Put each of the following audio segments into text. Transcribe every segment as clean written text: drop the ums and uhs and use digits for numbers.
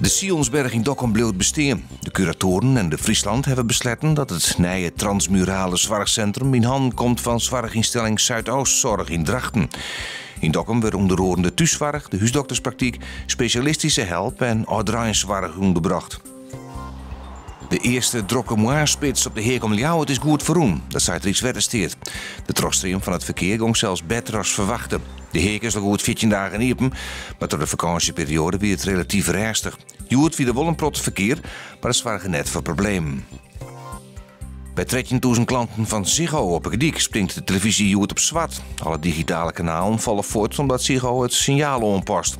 De Sionsberg yn Dokkum bliuwt bestean. De kuratoaren en De Friesland hawwe besletten dat it nije transmurale soarchsintrum yn hannen komt fan soarchynstelling Zuidoostzorg yn Drachten. Yn Dokkum wurde ûnder oaren de thússoarch, de húsdokterspraktyk, spesjalistyske help en âldereinsoarch ûnderbrocht. De earste drokke moarnsspits op de Heak om Ljouwert is goed ferrûn, dat seit Rykswettersteat. De trochstream fan it ferkear gong sels better as ferwachte. De Heak is al goed 14 dagen iepen, mar troch de fakânsjeperioade wie it relatyf rêstich. Hjoed wie der wol in protte ferkear, mar dat soarge net foar problemen. By 13.000 klanten fan Ziggo op 'e Gerdyk springt de telefyzje hjoed op swart. Alle digitale kanalen falle fuort omdat Ziggo it sinjaal oanpast.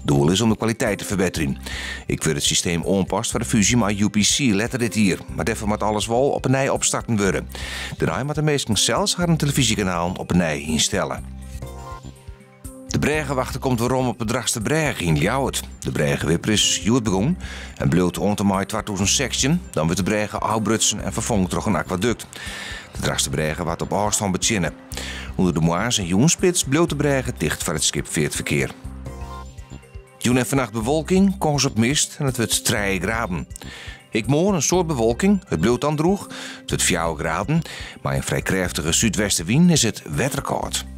Doel is om de kwaliteit te ferbetterjen. Ek wurdt it systeem oanpast foar de fúzje mei UPC letter dit jier. Mar dêrfoar moat alles wol op 'e nij opstarten wurde. Dêrnei moatte minsken sels harren telefyzjekanalen op 'e nij ynstelle. De brêgewachter komt werom op de Drachtsterbrêge yn Ljouwert. De brêgewipper is hjoed begûn en bliuwt oant en mei 2016. Dan wurdt de brêge ôfbrutsen en ferfongen troch in akwadukt. De Drachtsterbrêge waard op ôfstân betsjinne. Under de moarns- en jûnsspits bliuwt de brêge ticht foar it skipfeartferkear. Jûn en fannacht bewolking, kâns op mist en it wurdt 3 graden. Ek moarn in soad bewolking, it bliuwt dan drûch. It wurdt 4 graden. Mei in frij krêftige súdwestewyn is it wetterkâld.